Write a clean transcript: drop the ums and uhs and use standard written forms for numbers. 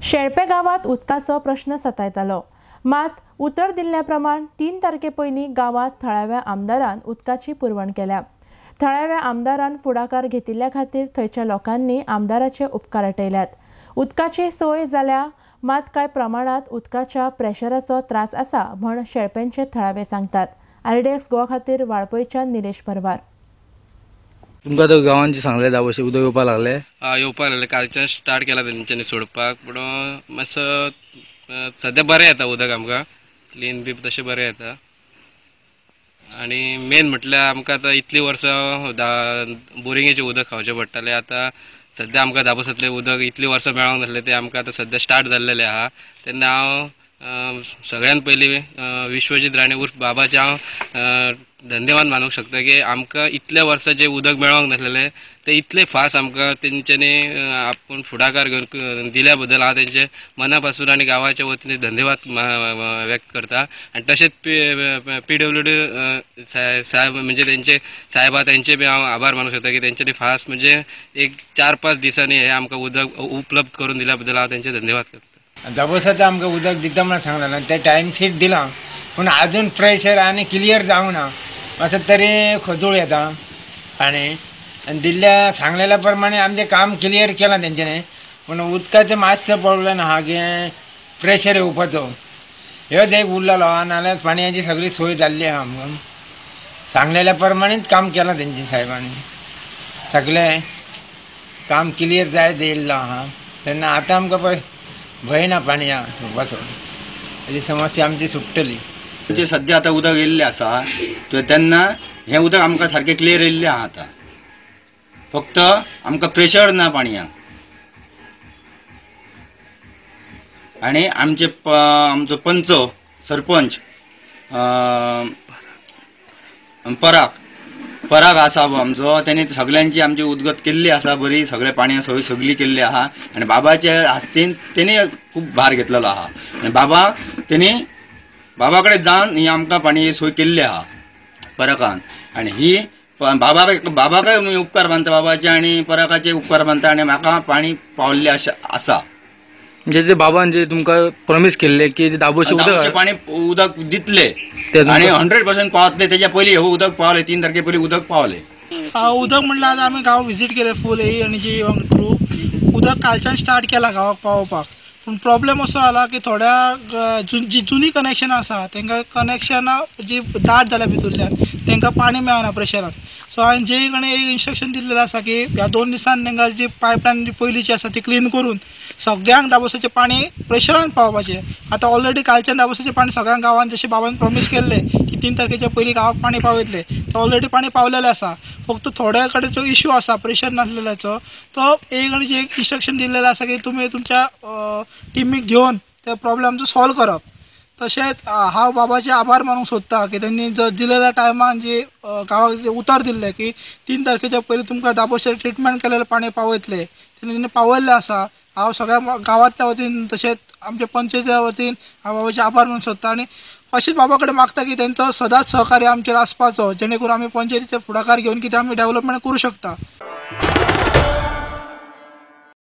शेळपे गांवांत उदकाचो प्रश्न सतायतालो. मात उतर दिल्ल्या प्रमाण 3 तारखे पयलीं गांवांत थळाव्या आमदारान उदकाची पुरवण केल्या. थळाव्या आमदारान फुडाकार घेतिल्ल्या खातीर थंयच्या लोकांनी आमदाराचे उपकार आटयल्यात. उदकाची सोय जाल्या, मात कांय प्रमाणांत उदकाच्या प्रेशराचो त्रास आसा म्हण शेळपेंचे थळावे सांगतात. आरडीएक्स गोवा खातीर वाळपयच्यान निलेश परवार. तुमकां तर गांवांचे सांगले दाबोशी उदक येवपाक लागले? येवपाक लागले, कालच्यान स्टार्ट केला तेंच्यांनी सोडपाक, पूण मातसो सद्या बरें येता उदक आमकां, क्लीन बी तशें बरें येता. आनी मेन म्हटल्यार आमकां आतां इतलीं वर्सां बोरिंगेचें उदक खावचें पडटालें, आतां सद्या आमकां दाबोसांतलें उदक इतलीं वर्सां मेळोंक नासलें, तें आमकां आतां सद्या स्टार्ट जाल्लेलें आहा. तेन्ना हांव सगळ्यान पयलीं विश्वजीत राणे उर्फ बाबाचें हांव धन्यवाद मानूंक शकता की आमकां इतल्या वर्सां जें उदक मेळोंक नासलेलें तें इतलें फास्ट आमकां तेंच्यांनी आपूण फुडाकार घेवन दिल्या बद्दल हांव तेंचे मना पासून आनी गांवाच्या वतीन धन्यवाद व्यक्त करता. आनी तशेंच PWD साहेब म्हणजे तेंचे साहेबा तेंचे बी हांव आभार मानूंक शकता की तेंच्यांनी फास्ट म्हणजे एक 4-5 दिसांनी हें आमकां उदक उपलब्ध करून दिल्या बद्दल हांव तेंचे धन्यवाद करता. दाबोसाचो आमकां उदक दिता म्हणून सांगलें, ते टायमशीर दिलां, पूण आजून प्रेशर आनी क्लियर जावंक ना, मातसो तरी खदूळ येता पाणी. आनी दिल्ल्या सांगलेल्या प्रमाणे आमचें काम क्लियर केलां तेंच्यांनी, पूण उदकाचें मातसो प्रॉब्लेम आहा की प्रेशर येवपाचो ह्योच एक उरलेलो, नाल्यार पाणयाची सगळी सोय जाल्ली आहा. आमकां सांगलेल्या प्रमाणेच काम केलां तेंच्या साहेबांनी, सगळें काम क्लियर जायत येयल्लो आहा. तेन्ना आतां आमकां पळय भंय ना पाणया सोडपाचो, ताजी समस्या आमची सुट्टली. जे सद्या आतां उदक येयल्लें आसा तेन्ना हें उदक आमकां सारकें क्लियर येयल्लें आहा. आतां फक्त आमकां प्रेशर ना पाणयाक. आनी आमचे आमचो पंच सरपंच पराग आसा आमचो, तेणी सगळ्यांची आमची उदगत केल्ली आसा बरी, सगळे पाणया सोय सगळी केल्ली आहा. आनी बाबाच्या हस्तीन तेणी खूब भार घेतलेलो आहा आनी बाबा तेणी बाबा कडेन जावन ही आमकां पाणी सोय केल्ली आहा पराकान. आनी ही बाबाकय उपकार मानता, बाबाचे आनी पराकाचे उपकार मानता, आनी म्हाका पाणी पावल्लें अशें आसा. म्हणजे ते बाबान जे तुमकां प्रॉमीस केल्ले की दाबोशी उदक पाणी उदक दितले आनी 100% पावतले, तेच्या पयलीं हो उदक पावले, 3 तारखे पयलीं उदक पावले. उदक म्हणल्यार आतां आमी गांव विजीट केले फूल ए आनी जी थ्रू उदक कालच्यान स्टार्ट केला गांवाक पावोवपाक, पूण प्रॉब्लेम असो जाला की थोड्या जी जुनी कनेक्शनां आसा तांकां कनेक्शनां जी दाट जाल्या भितूरल्यान तांकां पाणी मेळना प्रेशरान. सो हांवें जे कडेन एक इन्स्ट्रक्शन दिल्लें आसा की ह्या 2 दिसान तांकां जी पायपलायन जी पयलींची आसा ती क्लीन करून सगळ्यांक दाबोसाचें पाणी प्रेशरान पावोवपाचें. आतां ऑलरेडी कालच्यान दाबोसाचें पाणी सगळ्या गांवांत जशें बाबान प्रॉमीस केल्लें की 3 तारखेच्या पयलीं गांवाक पाणी पावयतलें, तो ऑलरेडी पाणी पावलेलें आसा. फक्त थोड्या कडेन जो इशू आसा प्रेशर नासलेल्याचो तो एक आनी एक इन्स्ट्रक्शन दिल्लेलें आसा की तुमी तुमच्या टिमीक घेवन ते प्रॉब्लेम सॉल्व करप. तशेंच हांव बाबाचे आभार मानूंक सोदता की तेंणी जो दिलेल्या टायमान जी गांवाक जे उतर दिल्लें की 3 तारखेच्या पयलीं तुमकां दाबोशें ट्रिटमेंट केलेलें पाणी पावयतले, तेणी पावयल्लें आसा. हांव सगळ्या गांवांतल्या वतीन तशेंच आमच्या पंचायतीच्या वतीन हांव बाबाचे आभार मानूंक सोदता आनी अशेंच बाबा कडेन मागता की तेंचो सदांच सहकार्य आमचेर आसपाचो, जेणे करून आमी पंचायतीचे फुडाकार घेवन कितें आमी डेवलपमेंट करूं शकता.